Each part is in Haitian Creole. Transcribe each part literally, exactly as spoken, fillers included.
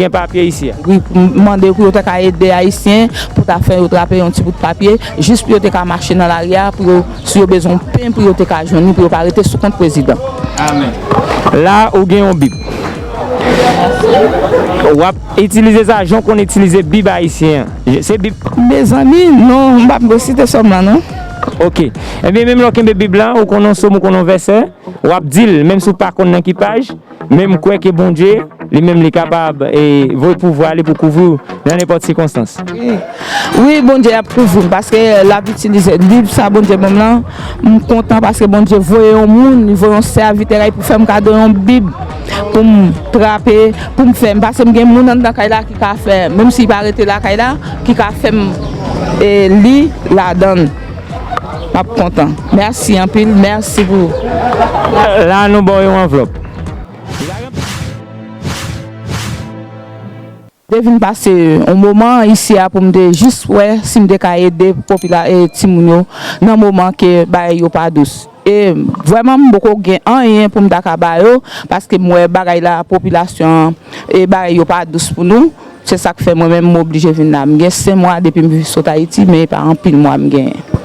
gen papye isi a? Wi, pou m mande pou yo te ka ede Ayisyen, pou ta fè yo trape yon ti bout papye, jis pou yo te ka mache nan lari a, pou yo, si yo bezwen pen, pou yo te ka jwenn li, pou yo pa rete sou kont prezidan. Amèn. La, ou gen yon Bib. W ap itilize sa jan w konn itilize Bib ayisyen an. Se Bib. Mezanmi, non, m p ap resite sòm la, non. Ok. Ebyen, menm lè w kenbe Bib la, ou konn yon sòm, ou konn yon vèsè, w ap di l, menm si w pa konn nan ki paj, men m kwè ke Bondye, li menm, li kapab, e, voye pouvwa li pou kouvri w nan nenpòt sikonstans. Wi, Bondye ap kouvri m, paske l ap itilize Bib sa Bondye ban m lan. M kontan paske Bondye voye yon moun, li voye yon sèvitè l pou fè m kado yon Bib pou m trape, pou m fè, paske m gen moun anndan kay la ki ka fè, menm si l pa rete lakay la, ki ka fè m, e, li ladan l. M ap kontan. Mèsi anpil, mèsi pou. La, nou ba w yon anvlòp. Te vin pase yon moman isi a pou m te jis wè si m te ka ede popila-, e, timoun yo nan moman ke bagay yo pa dous. E vrèman, m poko gen anyen pou m ta ka ba yo, paske m wè bagay la, popilasyon an, e bagay yo pa dous pou nou. Se sa k fè mwen menm, m oblije vin la. M gen senk mwa depi m sot Ayiti, men e pa anpil mwa m genyen.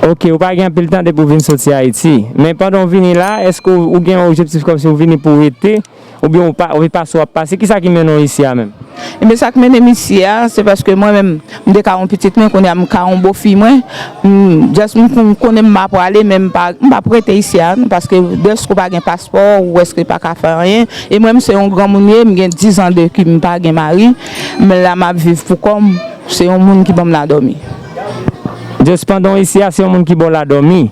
Ok, ou pa gen anpil tan depi w vin soti Ayiti. Men pandan w vini la, èske w, ou gen yon objektif kòmsi w vini pou w rete? Oubyen ou pa, ou pa sou ap pase, kisa ki mennen w isi a menm? Ebyen, sa k mennen m isi a, se paske mwen menm, m te ka yon pitit mwen, kounye a m ka yon bofi mwen. M, just m kon-, konnen m pa prale, men m pa, m p ap rete isi a, non, paske dèske w pa gen paspò, ou èske pa ka fè anyen. E mwen, m se yon granmoun ye, m gen diz an de ki m pa gen mari. Men la, m ap viv pou kò m, se yon moun ki ban m ladòmi. Just pandan w isi a, se yon moun ki ba w ladòmi.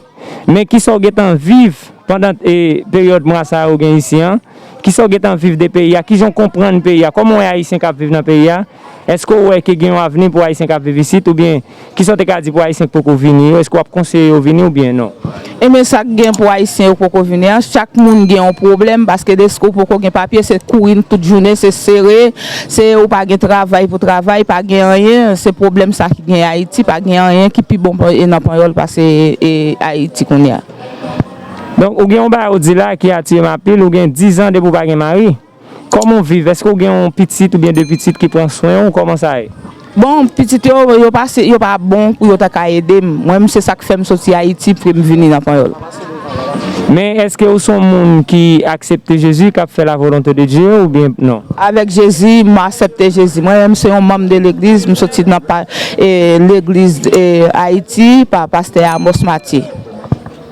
Men kisa w gentan viv pandan, e, peryòd mwa sa yo w gen isi an? Kisa w gentan viv de peyi a? Kijan w konprann peyi a? Kòman w wè Ayisyen k ap viv nan peyi a? Èske w wè ke gen yon avni pou Ayisyen k ap viv isit? Oubyen, kisa w te ka di pou Ayisyen k poko vini yo? Èske w ap konseye yo vini oubyen non? Ebyen, sa k gen pou Ayisyen yo k poko vini an, chak moun gen yon pwoblèm, paske dèske w poko gen papye, se kouri tout jounen, se sere, se ou pa gen travay pou travay, pa gen anyen, se pwoblèm sa ki gen Ayiti, pa gen anyen ki pi bon pa-, e nan panyòl pase, e, Ayiti kounye a. Donk, ou gen yon bagay ou di la ki atire m anpil, ou gen diz an depi w pa gen mari. Kòman w viv? Èske w gen yon pitit oubyen de pitit ki pran swen w? Kòman sa ye? Bon, pitit yo, yo pa se, yo pa bon pou yo ta ka ede m. Mwen menm, se sa k fè m soti Ayiti, pou m vini nan panyòl. Men èske ou se yon moun ki aksepte Jezi, k ap fè la volonté de Dieu, oubyen non? Avèk Jezi, m aksepte Jezi. Mwen menm, se yon manm de legliz, m soti nan pa, e, legliz, e, Ayiti, pa pastè Amos Mathieu.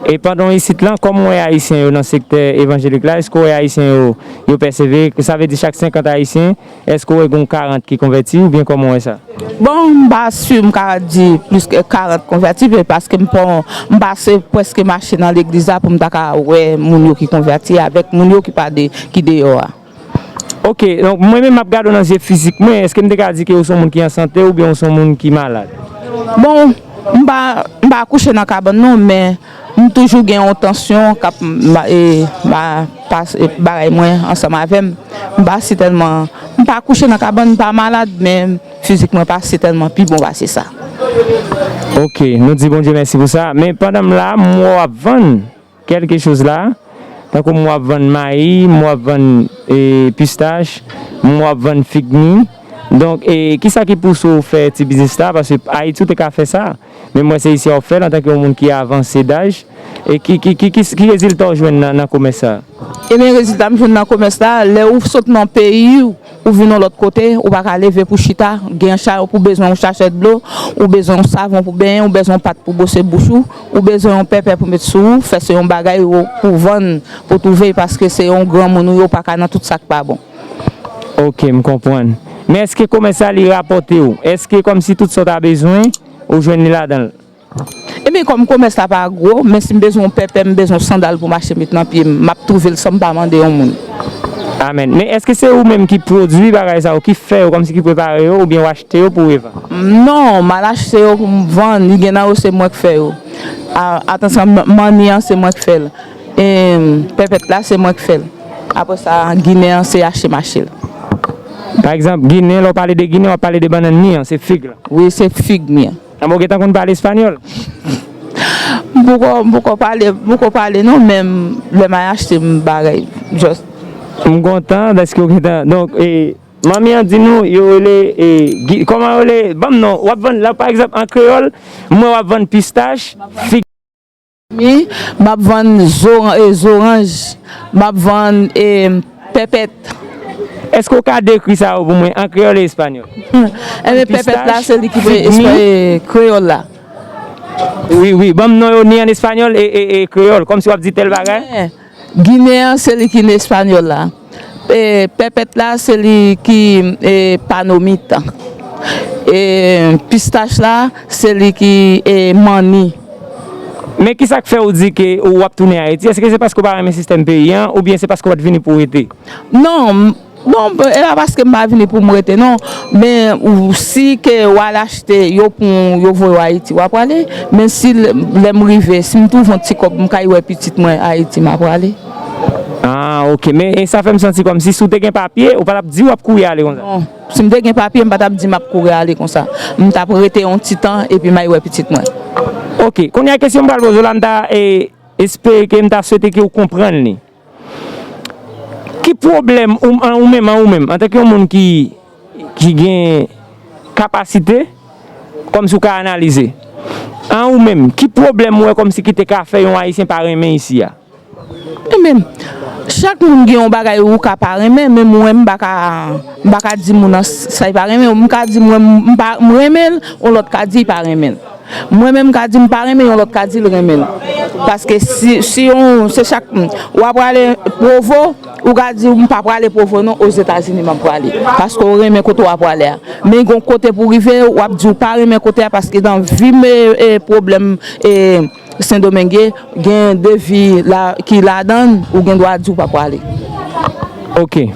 E pandan w isit lan, kòman w wè Ayisyen yo nan sektè evanjelik la? Èske w wè Ayisyen yo, yo pèsevere? Sa vle di chak senkant Ayisyen, èske w wè gen karant ki konvèti oubyen kòman w wè sa? Bon, m pa si m ka di plis ke karant konvèti, men paske m pa, m pase prèske mache nan legliz la pou m ta ka wè moun yo ki konvèti avèk moun yo ki pa de, ki deyò a. Ok, donk mwen menm m ap gade w nan zye fizik mwen, èske m te ka di ke w se yon moun ki an sante oubyen w se yon moun ki malad? Bon, m pa, m pa kouche nan kabann non, men m toujou gen yon tansyon k ap ma-, e, ma-, pas-, e, bagay mwen ansanm avè m. M pa si tèlman, m pa kouche nan kabann, m pa malad, men fizik mwen pa si tèlman pi bon pase sa. Ok, nou di Bondye mèsi pou sa. Men pandan m la, m wè w ap vann kèlke choz la, tankou m wè w ap vann mayi, m wè w ap vann, e, pistach, m wè w ap vann fig mi. Donk, e, kisa ki pouse w fè ti biznis la? Paske Ayiti ou te ka fè sa, men m wè se isi a w ap fè l antanke yon moun ki avanse daj. E ki, ki, ki, ki, ki rezilta w jwenn nan, nan komès sa? Ebyen, rezilta m jwenn nan komès la, lè ou sot nan peyi w, ou vin yon lòt kote, ou pa ka leve pou chita, gen chay pou bezwen yon sachè dlo, ou bezwen yon savon pou benyen, ou bezwen yon pat pou bwose bouch ou, ou bezwen yon pèpè pou met sou ou, fè se yon bagay ou, pou vann, pou twouve, paske se yon granmoun ou ye, ou pa ka nan tout sa k pa bon. Ok, m konprann. Men èske komès sa li rapòte w? Èske kòmsi tout sa w ta bezwen, ou jwenn li ladan l? Ebyen, kòm komès la pa gwo, men si m bezwen yon pèpè, m bezwen yon sandal pou mache met nan pye m, m ap twouve l san m pa mande yon moun. Amèn. Men èske se ou menm ki pwodui bagay sa yo, ki fè yo, kòmsi ki prepare yo, oubyen w achte yo pou w revann? Non, m al achte yo pou m vann. Li gen nan yo, se mwen k fè yo. A, atansyon, m-, manni an, se mwen k fè l. E, pèpèt la, se mwen k fè l. Apre sa, ginen an, se achte m achte l. Pa egzanp, ginen, lè w pale de ginen, w ap pale de bannann mi an, se fig la. Wi, se fig mi an. Anben, w gentan konn pale espanyòl? M poko, m poko pale, m poko pale non, men lè m al achte m bagay, just. M kontan dèske w gentan, donk, e, Manmi an di nou, yo rele, e, gi-, kòman yo rele? Ban m non, w ap vann, la, pa egzanp, an kreyòl, m wè w ap vann pistach, fig. Mi, m ap vann zoran-, e, zoranj, m ap vann, e, pèpèt. Èske w ka dekri sa yo pou mwen an kreyòl e espanyòl? Enben, pèpèt la, se li ki pe espa-, e, kreyòl la. Wi, wi, ban m non yo ni an espanyòl e, e, e kreyòl, kòmsi w ap di tèl bagay. Ginen an, se li ki nan espanyòl la. E, pèpèt la, se li ki, e, panomit. E, pistach la, se li ki, e, manni. Men ki sa k fè w di ke w ap tounen Ayiti? Èske se paske w pa renmen sistèm peyi an, oubyen se paske w pa t vini pou w rete? Non, m-, non, e pa paske m pa vini pou m rete, non. Men, ou, si ke w al achte, yo pran w, yo voye w Ayiti, w ap prale. Men si lè, lè m rive, si m twouve yon ti kòb, m kay wè pitit mwen Ayiti, m ap prale. Ah, ok. Men, e sa fè m santi kòmsi si w te gen papye, ou pa t ap di w ap kouri ale konsa. Non. Si m te gen papye, m pa t ap di m ap kouri ale konsa. M t ap rete yon ti tan, epi m al wè pitit mwen. Ok. Kounye a, kesyon m pral poze w la, m ta, e, espere ke m ta swete ke w konprann li. Ki pwoblèm ou, an ou menm, an ou menm, antanke yon moun ki, ki gen kapasite, kòmsi w ka analize, an ou menm, ki pwoblèm ou wè kòmsi ki te ka fè yon Ayisyen pa renmen isi a? Enben, chak moun gen yon bagay ou ka pa renmen, men mwen, m pa ka, m pa ka di moun nan sa l pa renmen. M ka di mwen, m pa, m renmen l, yon lòt ka di l pa renmen l. Mwen menm, m ka di m pa renmen, yon lòt ka di l renmen l. Paske si, si yon, se chak, w ap prale Pwovo, ou ka di m pa prale Pwovo non, Ozetazini m ap prale. Paske w renmen kote w ap prale a. Men gen yon kote pou rive, w ap di w pa renmen kote a, paske nan vi m, e, e, pwoblèm, e, Sendomeng, gen de vi la, ki ladan l, ou gen dwa di w pa prale. Ok.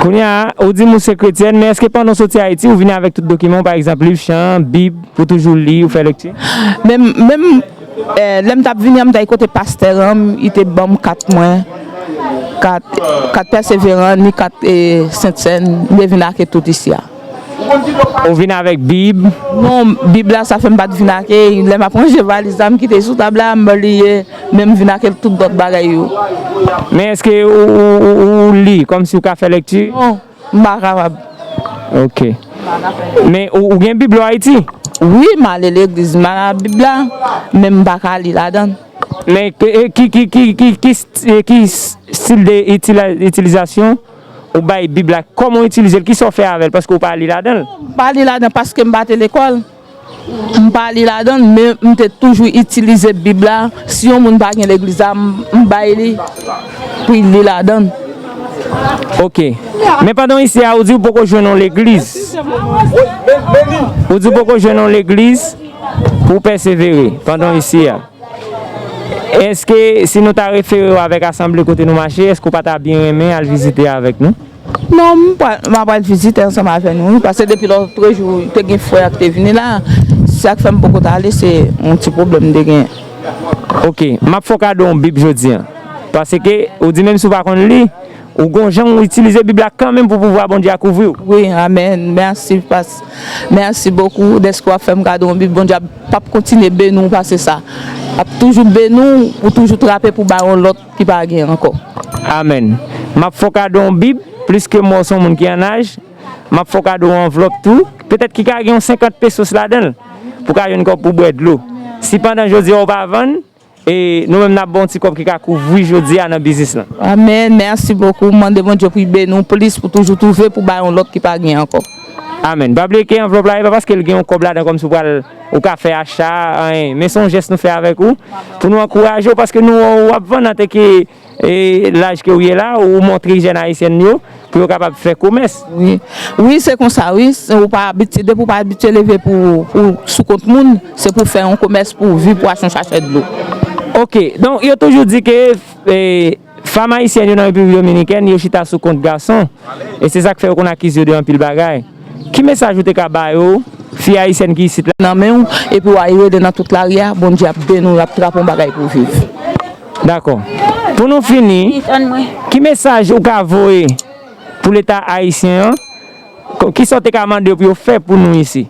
Kounye a, ou di m ou se kretyèn, men èske pandan w soti Ayiti, ou vini avèk tout dokiman w, pa egzanp, liv chan, Bib, pou toujou li, ou fè lekti? Men, menm, e, lè m t ap vini an, m t al kote pastè an, li te ban m kat mwen, kat, kat Pèseveran, ni kat, e, Sentsèn, m te vin ak tout isi a. Ou vin avèk Bib? Non, Bib la, sa fè m pa t vin ak li. Lè m ap ranje valiz la, m kite l sou tab la, m li, e, men m vin ak tout lòt bagay yo. Men èske ou, ou, ou, ou li, kòmsi w ka fè lekti? Non, m pa kapab. Ok. Men ou, ou gen Bib la w Ayiti? Wi, m ale legliz, m al ak Bib la, men m pa ka li ladan l. Men ke, e, ki, ki, ki, ki, ki st-, e, ki s-, stil de itila-, itilizasyon ou bay Bib la? Kòman w itilize l? Kisa w fè avè l? Paske w pa li ladan l. M pa li ladan paske m pa te lekòl. M pa li ladan l, men m te toujou itilize Bib la. Si yon moun pa gen legliz la, m, m bay li pou l li ladan l. Ok. Men pandan w isi a, ou di w poko jwenn yon legliz. Ou di w poko jwenn yon legliz pou w pèsevere pandan w isi a. Èske si nou ta refere w avèk asanble kote nou mache, èske w pa ta byen renmen al vizite avèk nou? Non, m pral, m ap al vizite ansanm avè nou, wi, paske depi lòtrejou, te gen frè a ki te vini la, sa k fè m poko t ale, se yon ti pwoblèm m te gen. Ok, m ap fè w kado yon Bib jodi a. Paske, ou di menm si w pa konn li, ou gon jan w itilize Bib la kanmenm pou pouvwa Bondye a kouvri w. Wi, amèn. Mèsi, pas-, mèsi bokou dèske w ap fè m kado yon Bib. Bondye ap, p ap kontinye beni w pase sa. Ap toujou beni w, ou toujou trape pou bay yon lòt ki pa gen ankò. Amèn. M ap fè w kado yon Bib, pliske m wè w se yon moun ki an aj, m ap fè w kado yon anvlòp tou, petèt ki ka gen yon senkant pesos ladan l, pou w ka jwenn kòb pou bwè dlo. Si pandan jodi a w pa vann, e nou menm n ap ba w yon ti kòb ki ka kouvri jodi a nan biznis lan. Amèn. Mèsi bokou. M mande Bondye pou l beni w plis, pou toujou twouve pou bay yon lòt ki pa gen ankò. Amèn. Pa bliye ke anvlòp la, e pa paske l gen yon kòb ladan kòmsi w pral, ou ka fè acha, anyen. Men se yon jès nou fè avèk ou, pou nou ankouraje w, paske nou wè w ap vann antanke, e, laj ke w ye la, ou montre jèn ayisyèn yo, pou yo kapab fè komès. Wi. Wi, se konsa, wi. Se, ou pa abitye, depi w pa abitye leve pou, pou sou kont moun, se pou fè yon komès pou w viv, pou w achte yon sachè dlo. Ok, donk, yo toujou di ke, e, fanm ayisyèn yo nan Repiblik Dominikèn, yo chita sou kont gason. E se sa k fè yo konn akize yo de anpil bagay. Ki mesaj ou te ka ba yo, fi ayisyèn ki isit la? Nan men w, epi w al rele nan tout lari a, Bondye ap beni w, l ap trape yon bagay pou w viv. Dakò. Pou nou fini, ki mesaj ou ka voye pou Leta ayisyen an? Ko-, kisa w te ka mande yo pou yo fè pou nou isi?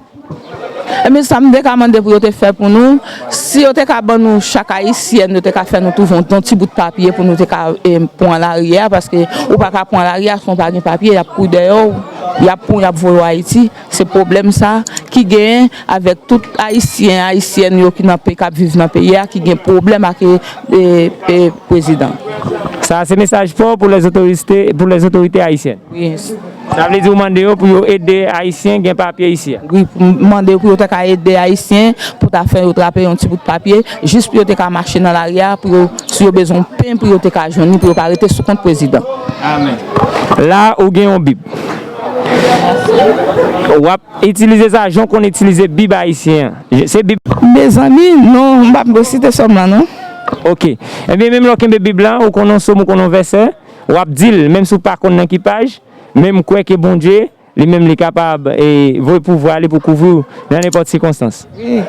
Ebyen, sa m te ka mande pou yo te fè pou nou, si yo te ka ban nou, chak Ayisyèn, yo te ka fè nou twouve yon, yon ti bout papye pou nou te ka, e, pran lari a, paske ou pa ka pran lari a si w pa gen papye, y ap kouri dèyè w, y ap pran w, y ap voye w Ayiti. Se pwoblèm sa ki genyen avèk tout Ayisyen, Ayisyèn yo ki nan pe-, k ap viv nan peyi a, ki gen pwoblèm ak, e, e, prezidan. Sa se mesaj fò pou lèzotorite, pou lèzotorite ayisyèn. Wi. Sa vle di ou mande yo pou yo ede Ayisyen gen papye isi a? Wi, pou m mande yo pou yo te ka ede Ayisyen pou ta fè yo trape yon ti bout papye, jis pou yo te ka mache nan lari a, pou yo, si yo bezwen pen, pou yo te ka jwenn li, pou yo pa rete sou kont prezidan. Amèn. La, ou gen yon Bib. W ap itilize sa jan w konn itilize Bib ayisyen an. Se Bib. Mezanmi, non, m p ap resite sòm lan, non. Ok. Ebyen, menm lè w kenbe Bib la, ou konn yon sòm, ou konn yon vèsè, w ap di l, menm si w pa konn nan ki paj, men m kwè ke Bondye, li menm, li kapab, e, voye pouvwa li pou kouvri w nan nenpòt sikonstans. Wi.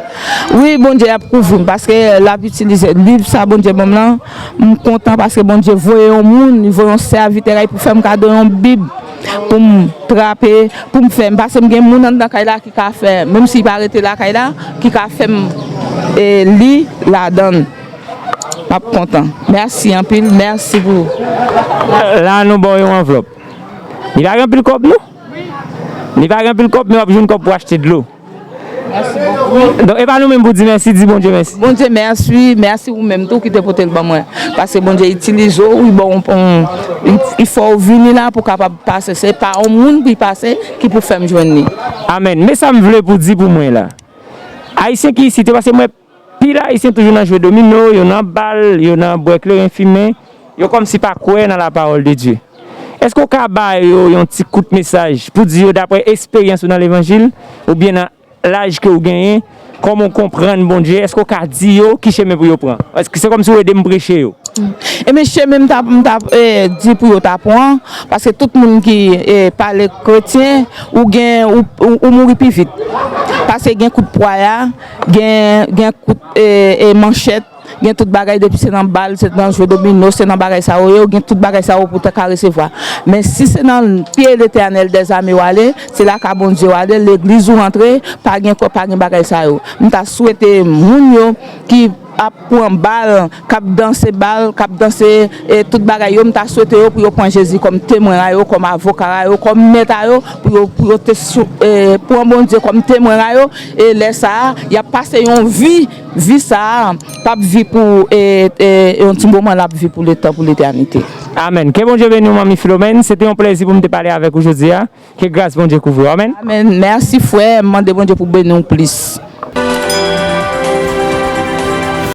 Wi, Bondye ap kouvri m, paske l ap itilize Bib sa Bondye ban m lan. M kontan paske Bondye voye yon moun, li voye yon sèvitè a pou fè m kado yon Bib pou m trape, pou m fè, paske m gen moun anndan kay la ki ka fè, menm si l pa rete lakay la, ki ka fè m, e, li ladan l. M ap kontan. Mèsi anpil, mèsi pou. La, nou ba w yon anvlòp. Li pa gen anpil kòb, non. Li pa gen anpil kòb, men w ap jwenn kòb pou achte dlo. Mèsi bokou. Donk, e pa nou menm pou di mèsi, di Bondye mèsi. Bondye mèsi, mèsi ou menm tou ki te pote l ban mwen. Paske Bondye itilize w, li ba w, li, li fè w vini la pou kapab pase. Se pa yon moun pou l pase ki pou fè m jwenn li. Amèn. Men sa m vle pou di pou mwen la. Ayisyen ki isit yo, paske mwen, pil Ayisyen toujou nan jwe domino, yo nan bal, yo nan bwè kleren fimen, yo kòmsi pa kwè nan la parole de Dieu. Èske w ka ba yo yon ti kout mesaj pou di yo, daprè esperyans ou nan levanjil, oubyen nan laj ke w genyen, kòman w konprann Bondye, èske w ka di yo ki chemen pou yo pran? Èske se kòmsi w ede m preche yo? Ebyen, chemen m t ap, m t ap, e, di pou yo ta pran, paske tout moun ki, e, pale kretyen, ou gen, ou, ou, ou mouri pi vit. Paske gen kout pwaya, gen, gen kout, e, e, manchèt, gen tout bagay, depi se nan bal, se nan jwe domino, se nan bagay sa yo ye, ou gen tout bagay sa yo pou w ta ka resevwa. Men si se nan pye Letènèl dèzame w ale, se lakay Bondye w ale, legliz ou rantre, pa gen kò, pa gen bagay sa yo. M ta swete moun yo ki ap pran bal, k ap danse bal, k ap danse, e, tout bagay yo, m ta swete yo pou yo pran Jezi kòm temwen a yo, kòm avoka a yo, kòm mèt a yo, pou yo, pou yo te sou, e, pran Bondye kòm temwen a yo, e lè sa a, y ap pase yon vi, vi sa a, p ap vi pou, e, e, yon ti moman, l ap vi pou letan, pou letènite. Amèn. Ke Bondye beni w, Manmi Filomèn. Se te yon plezi pou m te pale avèk ou jodi a. Ke gras Bondye kouvri w. Amèn. Amèn. Mèsi, frè. M mande Bondye pou beni w plis.